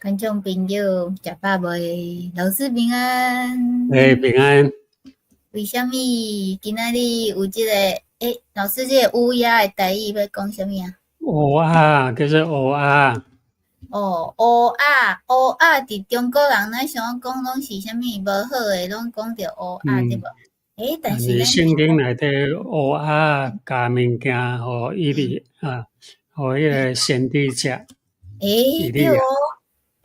觀眾朋友，食飽未？老師平安。欸，平安。為啥物今仔日有這個？欸，老師，這個烏鴉的台語欲講啥物啊？烏鴉叫做烏鴉。哦，烏鴉，烏鴉，佇中國人咱想講攏是啥物無好的，攏講著烏鴉對無？欸，但是咱聖經內底烏鴉共物件予以利啊，予彼个先知食。欸，對哦。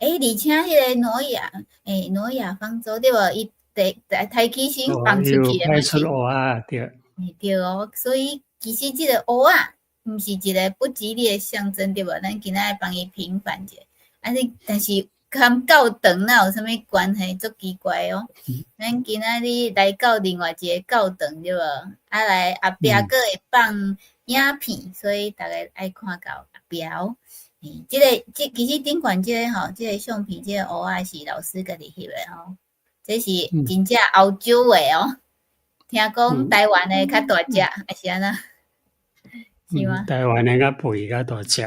欸，而且彼個挪亞，欸，挪亞方舟對無？伊第抬起身放出去的嘛是。出烏鴉對。欸，對哦，所以其實這個烏鴉毋是一個不吉利的象徵對無？咱今仔日幫伊平反者。啊，你但是佮教堂哪有啥物關係？足奇怪哦。咱今仔日來到另外一個教堂對無？啊來後壁閣會放影片，所以逐家愛看到後壁哦。欸，這個這其實頂懸這個吼，這個相片，這個烏鴉是老師家己翕的吼。這是真正歐洲的哦。聽講台灣的較大隻，抑是按怎？是嗎？台灣的較肥較大隻。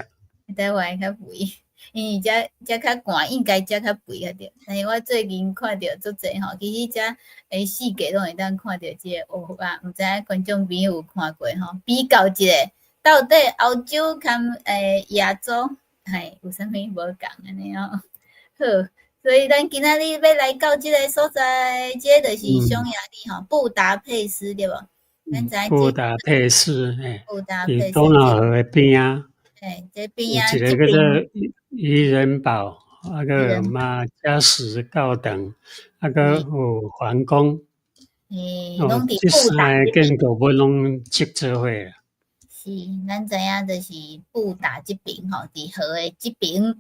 台灣的較肥，因為遮遮較寒，應該遮較肥較對。但是我最近看著足濟吼，其實遮欸四界攏會當看著這個烏鴉，毋知影觀眾朋友有看過吼？比較一下，到底歐洲佮欸亞洲，嘿，有啥物無仝按呢吼？好，所以咱今仔日欲來到這個所在，這個就是匈牙利吼，布達佩斯對無？咱知布達佩斯，嘿，布達佩斯，佇多瑙河的邊仔。嘿，這邊仔有一個叫做漁人堡，啊閣馬加什教堂，啊閣有皇宮。欸，哦，攏佇這三個建築物攏擠做伙。是，咱知影就是布達這爿吼，佇河的這爿，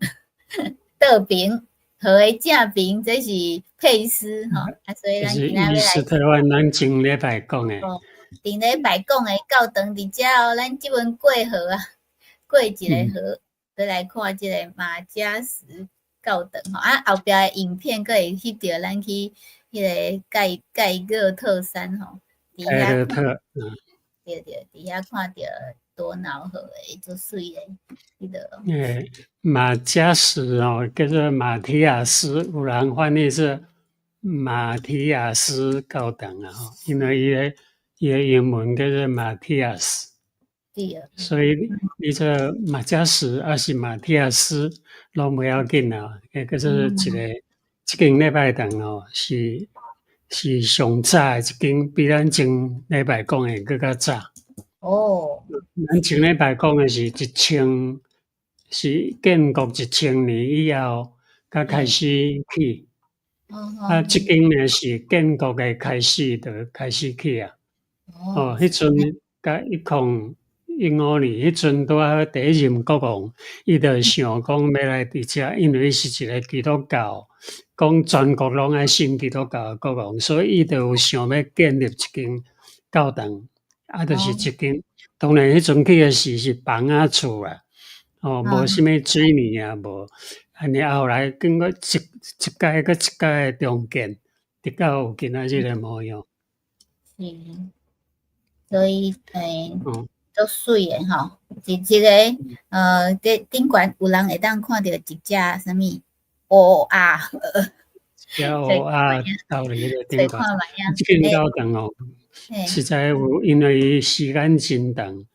倒爿，河的正爿，這是佩斯吼，啊，所以咱今仔欲來。伊斯特萬咱前禮拜講的。哦，頂禮拜講的教堂佇遮哦，咱這陣過河啊，過一個河，欲來看這個馬加什教堂吼，啊，後壁的影片閣會翕著咱去彼個蓋蓋熱特山吼，佇遐看，對對，佇遐看著多瑙河的足媠的彼個。欸，馬加什哦，叫做馬提亞斯，有人翻譯是馬提亞斯教堂啊，吼，因為伊的英文叫做馬提亞斯。對啊。所以你這馬加什抑是馬提亞斯攏無要緊啊，彼叫做一個，這間禮拜堂哦，是上早的一間，比咱前禮拜講的閣較早。咱前禮拜講的是一千，是建國1000年以後才開始起。啊，這間呢是建國的開始就開始起啊。哦，彼陣佮1015年，彼陣拄仔好第一任國王，伊就想講欲來佇遮，因為伊是一個基督教，講全國攏愛信基督教的國王，所以伊就有想欲建立一間教堂，啊，就是這間。當然，彼陣起的時是房仔厝啊，哦，無啥物水泥啊，無。按呢後來經過一一屆閣一屆的重建，直到有今仔日的模樣。是，所以欸，足媠的吼，一一個佇頂懸有人會當看著一隻啥物烏鴉。隻烏鴉斗佇彼個頂懸，這間教堂哦，實在有，因為伊時間真長，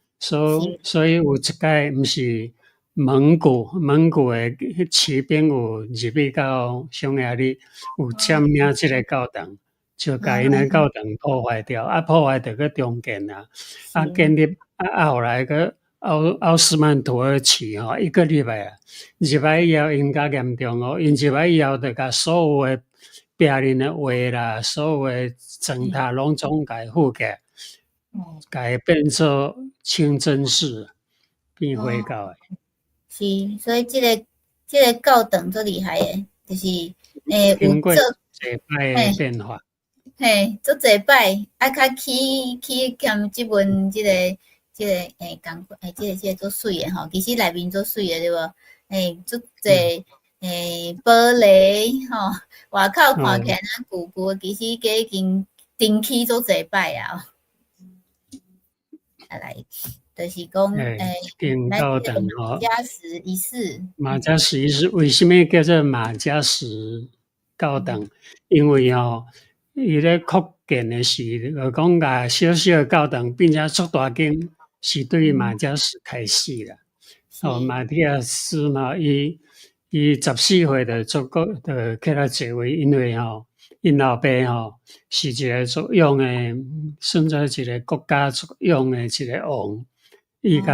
所以有一擺毋是蒙古的騎兵有入去到匈牙利，有佔領這個教堂，就共𪜶的教堂破壞掉，啊破壞著閣重建啊，啊建立啊後來閣奧斯曼土耳其吼，伊閣入來啊，入來以後𪜶較嚴重哦，𪜶入來以後就共所有的壁面的畫啦，所有的鐘塔攏總共覆蓋，共伊變做清真寺，變回教的。是，所以這個教堂足厲害的，就是欸有做濟擺的變化。嘿，足濟擺，啊，較起起兼這門這個欸工欸，這個足媠的吼，其實內面足媠的對無？欸，足濟欸玻璃吼，外口看起來若舊舊，其實加已經重起足濟擺啊。啊來，就是講，欸，這間教堂吼，馬加什一世。馬加什一世為啥物叫做馬加什教堂？因為吼，伊咧擴建的時，就講共小小的教堂變成足大間，是對馬加什開始啦。哦，馬提亞斯嘛，伊14歲就做國，就起來坐位，因為吼，𪜶老爸吼是一個足勇的，算做一個國家足勇的一個王。伊共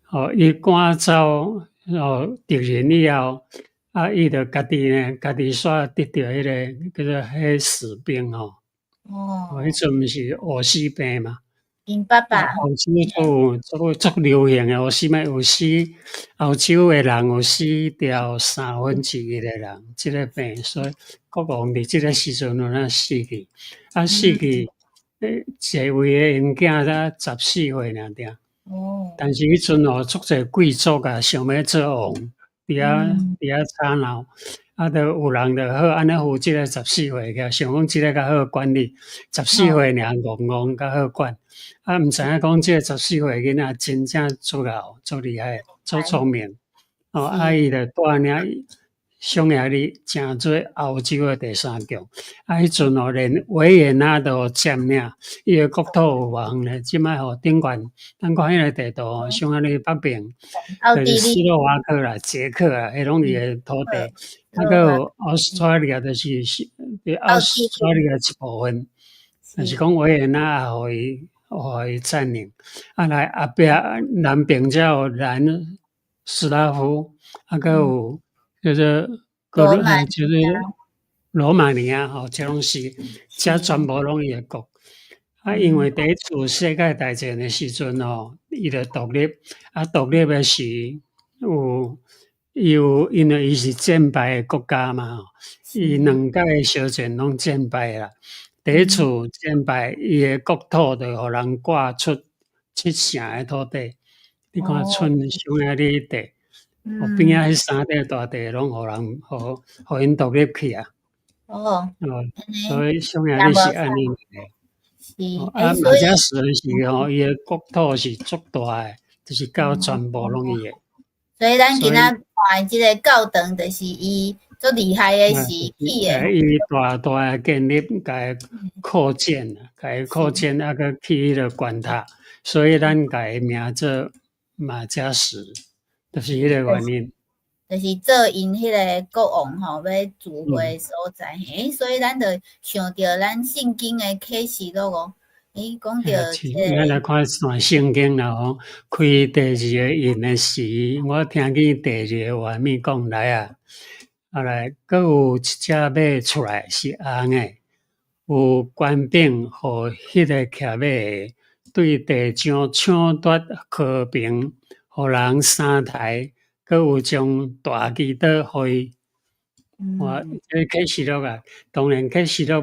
吼，伊趕走吼敵人以後，啊，伊就家己呢，家己煞得著彼個叫做黑死病吼。哦。彼陣毋是烏死病嘛？𪜶爸爸。歐洲都有足足流行的烏死病，有死歐洲的人有死掉1/3的人，這個病，所以國王佇這個時陣有哪死去，啊死去，坐位的𪜶囝才十四歲爾爾。哦。但是彼陣哦，足濟貴族啊，想欲做王，佇遐吵鬧，啊，就有人就好按呢扶這個十四歲起來，想講這個較好管理，十四歲爾戇戇較好管，啊，毋知影講這個十四歲囡仔真正足𠢕、足厲害、足聰明，哦，啊，伊就帶領匈牙利成做歐洲的第三強，啊，彼陣哦，連維也納都佔領，伊的國土有偌遠咧？這擺吼頂懸，咱看彼個地圖吼，匈牙利北邊，就是斯洛伐克啦、捷克啊，彼攏伊的土地，啊，閣有奧斯特利亞，就是奧斯特利亞一部分，就是講維也納也予伊佔領，啊來後壁南邊才有南斯拉夫，啊，閣有叫做就是羅馬尼亞吼，這攏是，這全部攏伊的國。啊，因為第一次世界大戰的時陣吼，伊就獨立，啊，獨立的時有伊有，因為伊是戰敗的國家嘛，吼，伊兩擺小戰攏戰敗啦。第一次戰敗，伊的國土就予人割出七成的土地，你看賰匈牙利彼塊。邊仔彼三塊大地攏予人，予𪜶獨立去啊！哦，所以匈牙利是按呢來。是，啊，馬加什是吼，伊的國土是足大的，就是到全部攏伊的。所以咱今仔看的這個教堂，就是伊足厲害的是起的。伊大大的建立，共擴建，共擴建，啊，閣起彼個懸塔，所以咱共伊名做馬加什。就是彼個原因，就是做𪜶彼個國王吼，欲聚會所在。欸，所以咱就想著咱聖經的啟示錄哦，欸，講著咱來看段聖經啦吼，開第二個印的時，我聽見第二個畫面講來啊，後來閣有一隻馬出來是紅的，有權柄予彼個騎馬的對地上搶奪和平。予人三刣，閣有將大支刀予伊。我這啟示錄啊，當然啟示錄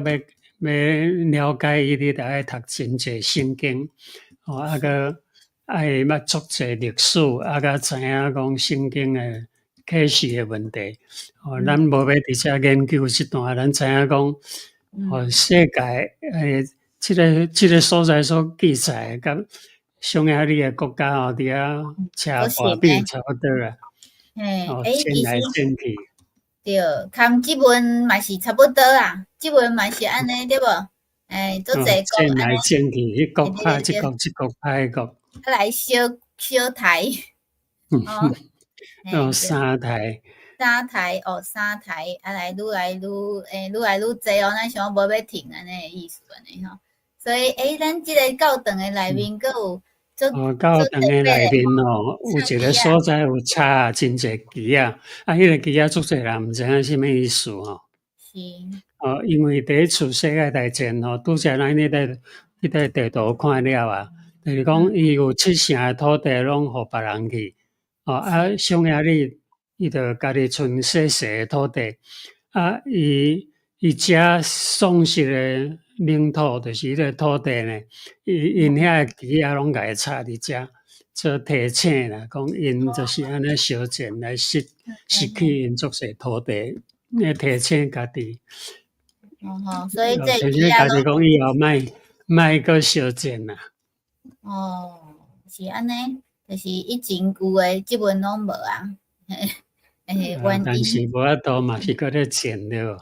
欲了解伊，你著愛讀真濟聖經，哦，啊閣愛捌足濟歷史，啊閣知影講聖經的啟示的問題。哦，咱無欲佇遮研究這段，咱知影講，哦，世界這個所在所記載佮匈牙利的國家吼，佇遐車破比差不多啦。嘿，哦，戰來戰去。對，含這文嘛是差不多啊，這文嘛是按呢對無？欸，足濟國戰來戰去，彼國拍這國，這國拍彼國。啊來相相刣。哦，哦，三刣。三刣哦，三刣，啊來愈來愈，欸，愈來愈濟哦，咱想無欲停按呢的意思按呢吼。所以，欸，咱這個教堂的內面閣有。哦，教堂的內面哦，有一個所在有插真濟旗仔，啊，彼個旗仔足濟人毋知影啥物意思吼。是。哦，因為第一次世界大戰吼，拄才咱彼個地圖看了啊，就是講伊有七成的土地攏予別人去，哦，啊，匈牙利伊就家己賰細細的土地，啊，伊遮喪失的領土，就是彼個土地呢，𪜶遐个旗仔攏共伊插佇遮，做提醒啦，講𪜶就是按呢相戰來失去𪜶足濟土地，來提醒家己。哦吼，所以這提醒家己講以後莫閣相戰啦。哦，是是按呢，就是以前有的，這陣攏無啊。嘿，原但是因無法度嘛，是閣咧剪對無？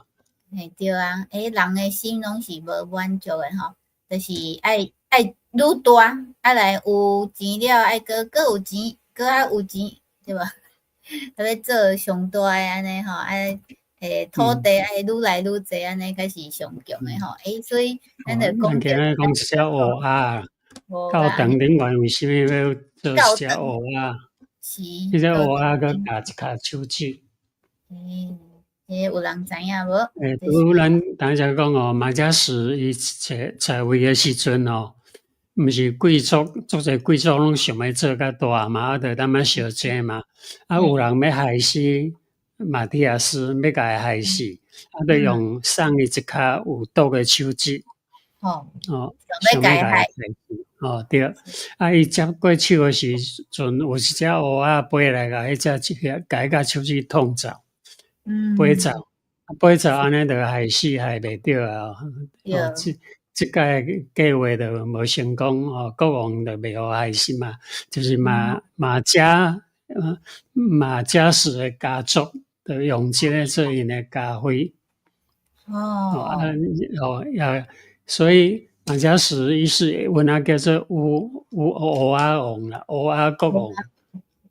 嘿，對啊，人的心攏是無滿足的吼，就是愛愛愈大，啊來有錢了，愛閣閣有錢，閣較有錢，對無？閣欲做上大的按呢吼，愛土地愛愈來愈濟，按呢才是上強的吼。所以咱就講咱今日講一隻烏鴉，教堂頂懸為啥物欲做一隻烏鴉？是。彼隻烏鴉閣咬一跤手指。這有人知影無？拄咱頭才講哦，馬加什伊在在位的時陣哦，毋是貴族，足濟貴族攏想欲做較大嘛，啊，就淡仔相爭嘛，啊，有人欲害死馬蒂亞斯，欲共伊害死，啊，就用送伊一跤有毒的手指。哦，想欲共伊害死。哦，對，啊，伊接過手的時陣，有一隻烏鴉飛來，共彼隻共彼跤手指捅走，飛走，飛走，按呢就害死害袂著啊！哦，這這擺計劃就無成功哦，國王就袂予害死嘛，就是馬加什的家族，就用這个做𪜶的家徽。哦，啊，哦，也所以馬加什伊是阮仔叫做烏烏烏鴉王啦，烏鴉國王。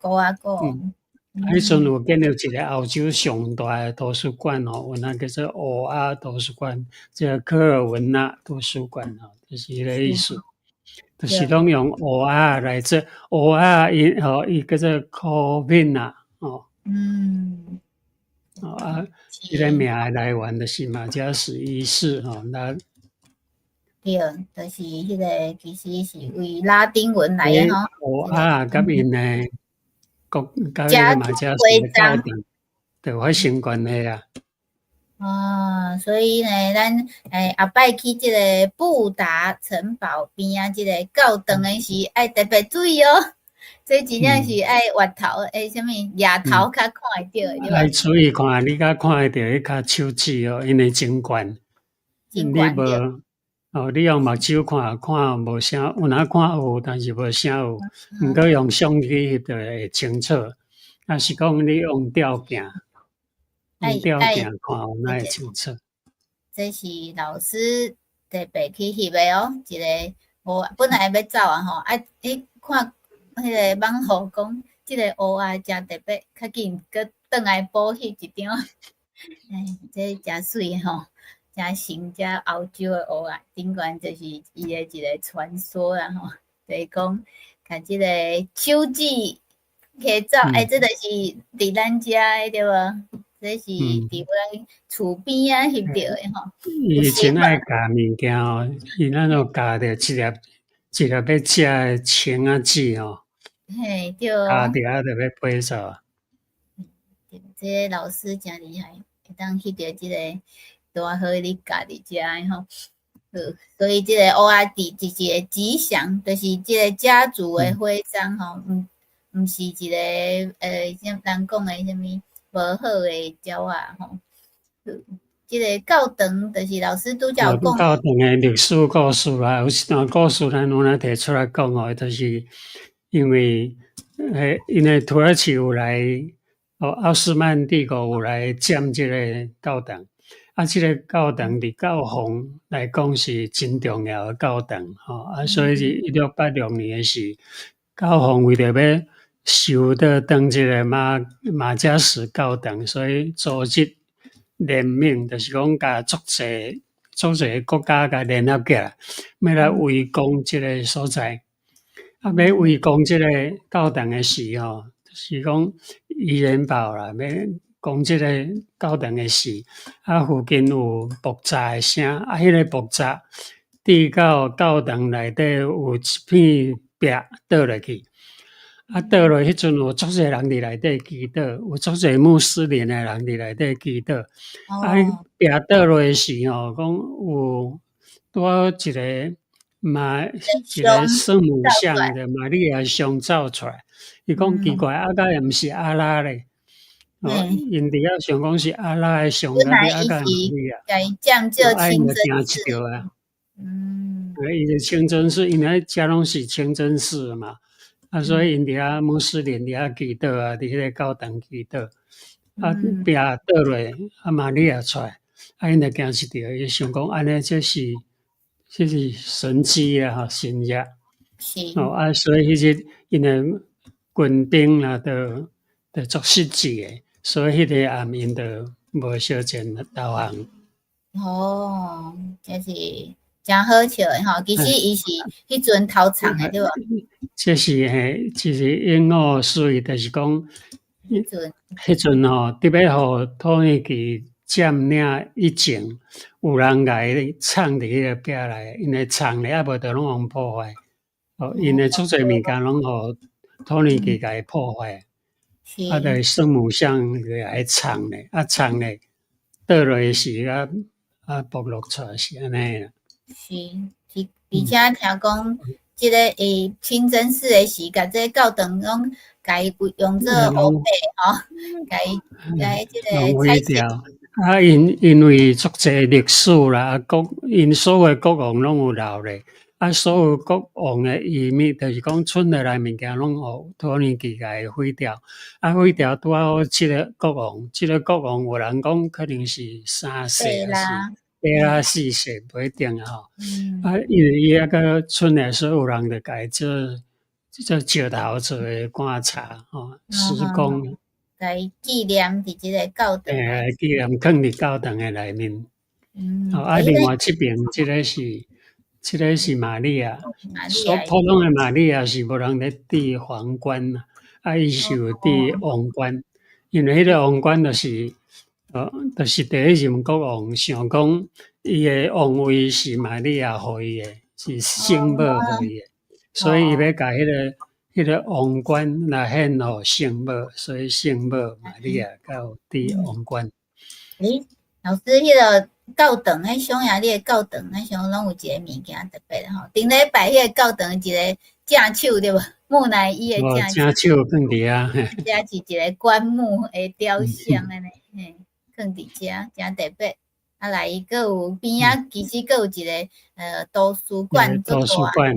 烏鴉國王。啊，彼陣有建立一个歐洲上大的圖書館哦，阮仔叫做烏鴉圖書館，這个科爾文納圖書館吼，就是彼个意思，就是攏用烏鴉來做烏鴉，伊吼伊叫做 Corvina 哦。哦啊，這个名的來源就是馬加什一世吼，那。對，就是彼个其實是為拉丁文來的吼。烏鴉佮𪜶的國，佮彼個馬加什的教堂，就發生關係啊。哦，所以呢，咱後擺去這个布達城堡邊仔這个教堂的時，愛特別注意哦。這真正是愛越頭，啥物額頭較看會著的，對無？愛注意看，你才看會著彼跤手指哦，因為真懸，你無哦，你用目睭看看無啥，有影看有，但是無啥有。毋過用相機翕就會清楚。若是講你用吊鏡，用吊鏡看有哪會清楚。這是老師特別去翕的哦，一个我本來欲走啊吼，啊，看彼个網路講，這个烏鴉誠特別，較緊閣轉來補翕一張。這誠媠吼，誠神這歐洲的烏鴉，頂懸就是伊的一个傳說啦吼，就是講，共這个手指提走，這就是佇咱遮的對無？這是佇阮厝邊仔翕著的吼。伊真愛咬物件哦，伊咱都咬著一粒一粒欲食的青仔籽吼。嘿，對。咬著啊，就欲飛走。這个老師誠厲害，會當翕著這个拄好咧咬佇遮的吼。好，所以這个烏鴉佇就是一个吉祥，就是這个家族的徽章吼，毋是一个像人講的啥物無好的鳥仔吼。好，這个教堂就是老師拄才有講。教堂的歷史故事啦，有一段故事咱有來提出來講哦，就是因為因為土耳其有來，哦，奧斯曼帝國有來佔這个教堂，啊，這个教堂佇教皇來講是真重要的教堂，吼，啊，所以是1686年的時，教皇為著欲收倒轉這个馬加什教堂，所以組織聯盟，就是講共足濟足濟國家共聯合起來，欲來圍攻這个所在。啊，欲圍攻這个教堂的時吼，就是講遺人堡啦，欲攻這个教堂的時，啊，附近有爆炸的聲，啊，彼个爆炸佇到教堂內底有一片壁倒落去，啊，倒落彼陣有足濟人佇內底祈禱，有足濟穆斯林的人佇內底祈禱。啊，壁倒落時吼，講有拄好一个瑪一个聖母像的瑪利亞像走出來，伊講奇怪，啊，敢毋是阿拉咧？哦，𪜶佇遐想講是阿拉的像，啊，啊，敢瑪利亞？啊，𪜶就驚一著啊。伊就清真寺，因為遮攏是清真寺嘛，啊，所以𪜶佇遐穆斯林佇遐祈禱啊，佇彼个教堂祈禱，啊壁倒落，啊瑪利亞出來，啊𪜶就驚一著，伊想講按呢這是神蹟啊，吼，神跡。哦，啊，所以彼日𪜶的軍兵啦，就足失志的，所以彼个暗𪜶就無相戰投降。哦，這是誠好笑的吼，其實伊是彼陣偷藏的對無？這是嘿，這是鸚鵡水，就是講，彼陣彼陣吼，佇欲予土耳其佔領以前，有人共伊藏佇彼个壁內，𪜶會藏咧，啊無就攏予破壞。哦，𪜶的足濟物件攏予土耳其共伊破壞，啊，就聖母像就共伊藏咧，啊藏咧，倒落時啊啊暴露出來是按呢啦。是，是，而且聽講，這个清真寺的時，共這个教堂攏共伊用做烏白吼，共伊共伊這个毀掉。啊，因為足濟歷史啦，啊國𪜶所有的國王攏有留咧，啊，所有國王的遺物，就是講剩落來物件，攏予土耳其共伊毀掉。啊，毀掉拄仔好，這个國王，這个國王有人講可能是三世，抑是貝拉四世，無一定啊吼。啊，因為伊抑閣剩來，所以有人就共伊做做石頭做的棺材吼，石棺。共伊紀念佇這个教堂。嘿，紀念囥佇教堂的內面。哦，啊，另外這邊這个是瑪利亞，所普通的瑪利亞是無人咧戴皇冠啦，啊，伊是有戴王冠，因為彼个王冠就是，就是第一任國王想講，伊的王位是瑪利亞予伊的，是聖母予伊的，所以伊欲共彼个王冠來獻予聖母，所以聖母瑪利亞才有戴王冠。欸，老師，彼个教堂，彼匈牙利的教堂，彼啥攏有一个物件特別吼。頂禮拜彼个教堂一个正手對無？木乃伊的正手。正手囥佇遐。這是一个棺木的雕像按呢，嘿，囥佇遮，誠特別。啊，來伊閣有邊仔，其實閣有一个圖書館，圖書館。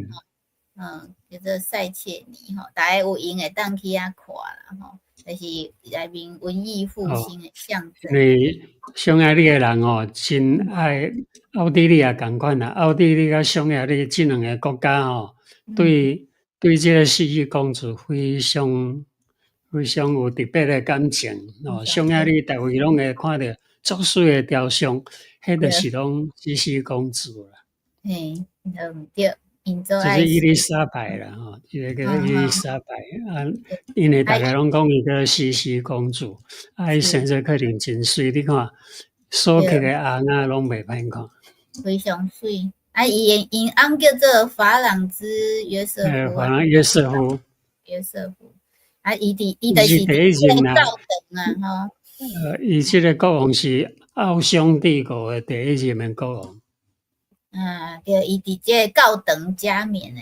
叫做塞切尼吼，大家有閒會當去遐看啦吼，就是內面文藝復興的象徵。因為匈牙利的人吼，真愛奧地利也仝款啦，奧地利佮匈牙利這兩个國家吼，對這个茜茜公主非常非常有特別的感情哦。匈牙利逐位攏會看著足媠的雕像，彼就是攏茜茜公主啦。嘿，對毋對？就是伊麗莎白啦，吼，這个叫伊麗莎白啊，因為逐家攏講伊叫茜茜公主，啊，伊生做可能真媠，你看，鎖起的紅仔攏袂歹看。非常媠，啊，伊的𪜶翁叫做法朗茲約瑟夫。法朗約瑟夫。約瑟夫，啊，伊佇伊就是第一任啊，教堂啊，吼。伊這个國王是奧匈帝國的第一任的國王。啊，對，伊佇這个教堂加冕的，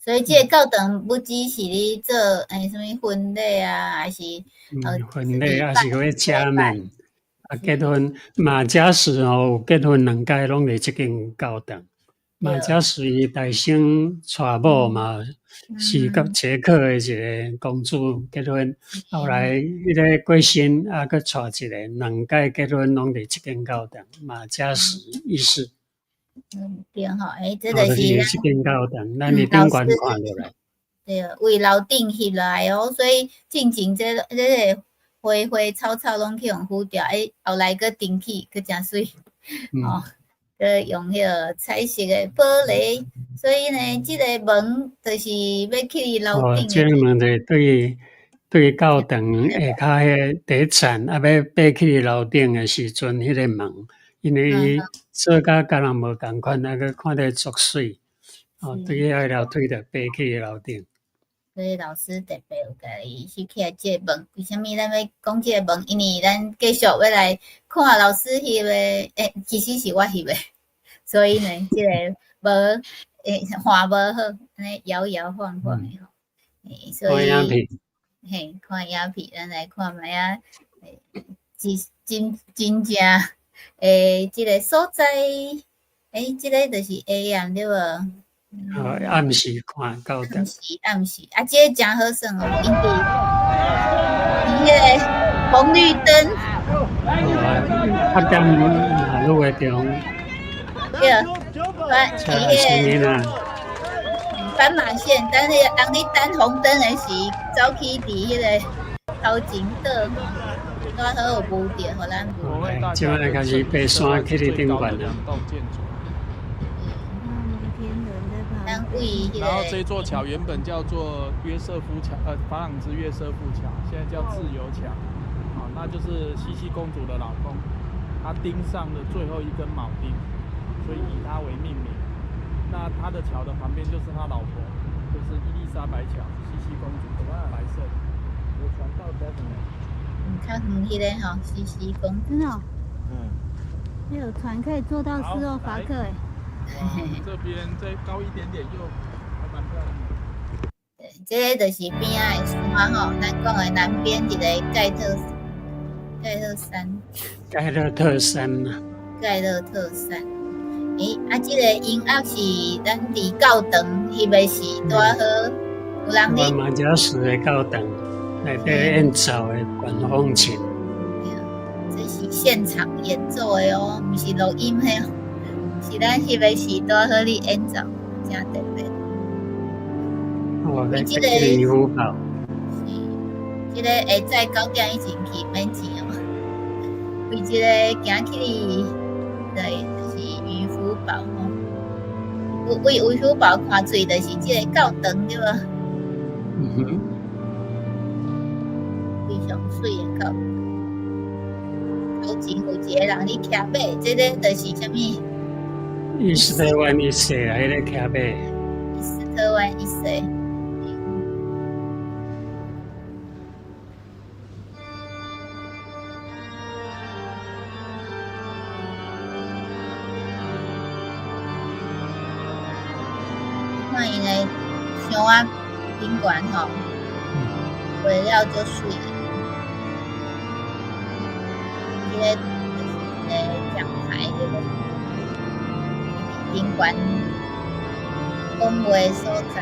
所以這个教堂不只是咧做啥物婚禮啊，還是婚禮，還是閣加冕啊，結婚馬加什吼，結婚兩擺攏佇這間教堂。馬加什伊大生娶某嘛，是佮捷克的一個公主結婚，後來彼个過身啊，閣娶一个，兩擺結婚攏佇這間教堂。馬加什一世。嗯，對吼，欸，這就是這間教堂，咱佇頂懸看落來。對，為樓頂翕落來哦，所以進前這個花花草草攏去予毀掉，欸，後來閣重起，閣誠媠，哦，閣用彼个彩色的玻璃，所以呢，這个門就是欲去樓頂。哦，這个門就是對教堂下跤彼个底層，啊，欲爬去樓頂的時陣，彼个門，因為伊做甲佮人無仝款，啊，閣看著足媠，哦，對遐個樓梯就爬去樓頂。所以老師特別有共伊翕起來這個門，為啥物咱欲講這个門？因為咱繼續欲來看老師翕的，欸，其實是我翕的，所以呢，這个無欸，看無好，按呢搖搖晃晃的吼，欸，所以，嘿，看影片，咱來看覓仔，欸，真真正欸，這个所在，欸，這个就是 A 啊，對無？哦，暗時看教堂。暗時暗時，啊，這个誠好耍哦，因為佇彼个紅綠燈。哦，拍踮馬路的中。對，佇彼个斑馬線，等你當你等紅燈的時，走去佇彼个頭前倒，拄好有霧著，予咱霧。這擺開始爬山去佇頂懸啊。然後這座橋原本叫做約瑟夫橋，法朗茲約瑟夫橋，現在叫自由橋。啊，那就是茜茜公主的老公，他釘上了最後一根鉚釘，所以以他為命名。那他的橋的旁邊就是他老婆，就是伊麗莎白橋，茜茜公主，白色的。有船到嘉義。較遠彼個吼，茜茜公主。真的哦。嗯。有船可以坐到斯洛伐克誒。往這邊再高一點點，又還蠻漂亮的。對，這个就是邊仔的山吼，咱講的南邊一個蓋特山。蓋勒特山啊。蓋勒特山。欸，啊，這个音樂是咱佇教堂翕的是拄仔好，有人咧。馬加斯的教堂內底演奏的管風琴。對，這是現場演奏的哦，毋是錄音的哦。是咱翕的是拄仔好咧演奏，誠特別。哦，來這個漁夫堡。是，這个下早9點以前去免錢哦。為這个行去，對，就是漁夫堡吼。為漁夫堡看水，就是這个教堂對無？嗯哼。非常媠的教堂。頭前有一个人咧騎馬，這个就是啥物？伊斯特萬一世啊，彼个騎馬。伊斯特萬一世。看𪜶的箱仔顶悬吼，画了足媠。這个就是一个講台對無？頂懸講話所在。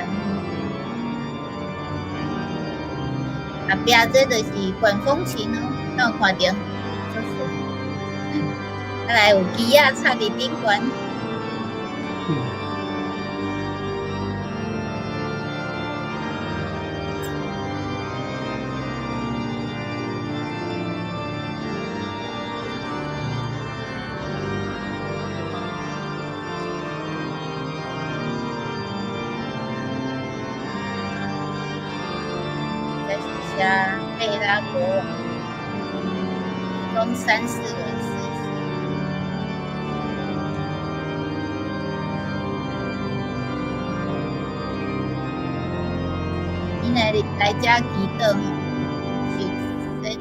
後壁這就是管風琴哦，敢有看著？足媠。啊來有旗仔插佇頂懸。貝拉國王，講三世為四世。𪜶來遮祈禱吼，受洗禮。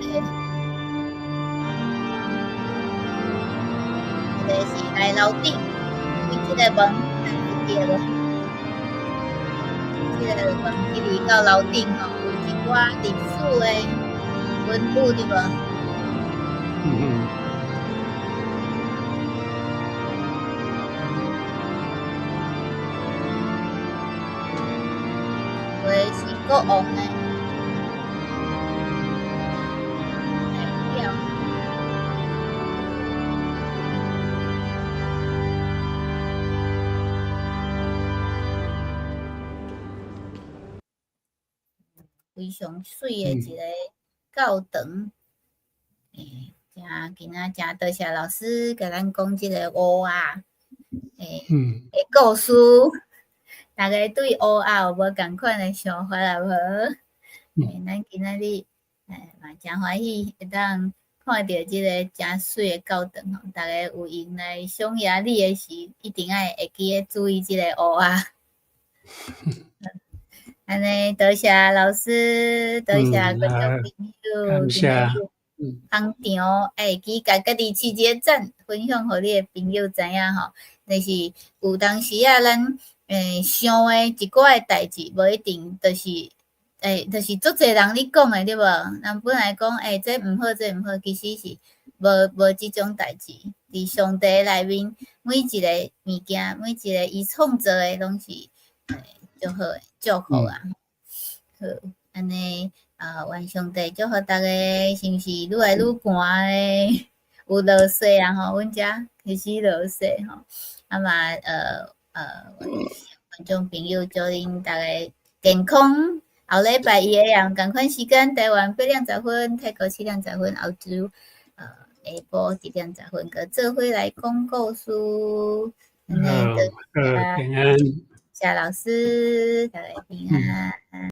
這个是來樓頂，對這个門，會記無？這个門去到樓頂吼，有一寡歷史的文物對無？嗯。有的是國王的代表。非常媠的一个教堂。欸，誠今仔誠多謝老師共咱講這个烏仔，的故事。大家對烏仔有無仝款的想法啊無？欸，咱今仔日嘛誠歡喜會當看著這个誠媠的教堂吼，大家有閒來匈牙利的時，一定愛會記得注意這个烏仔。按呢，多謝老師，多謝觀眾朋友，感謝。捧場，會記共家己飼一個讚，分享予你的朋友知影吼。就是有當時啊，咱想的一寡的代誌，無一定就是，就是足濟人咧講的對無？人本來講，這毋好，這毋好，其實是無這種代誌。佇上帝內面，每一個物件，每一個伊創造的，攏是祝好的祝福啊。好，按呢啊，願上帝祝福逐家，是毋是愈來愈寒咧？有落雪啊吼，阮遮開始落雪吼。啊嘛，觀眾朋友祝恁逐家健康。後禮拜一樣仝款時間，台灣8點10分，泰國7點10分，澳洲下晡1點10分，閣做伙來講故事。好，好，平安。謝老師，大家平安。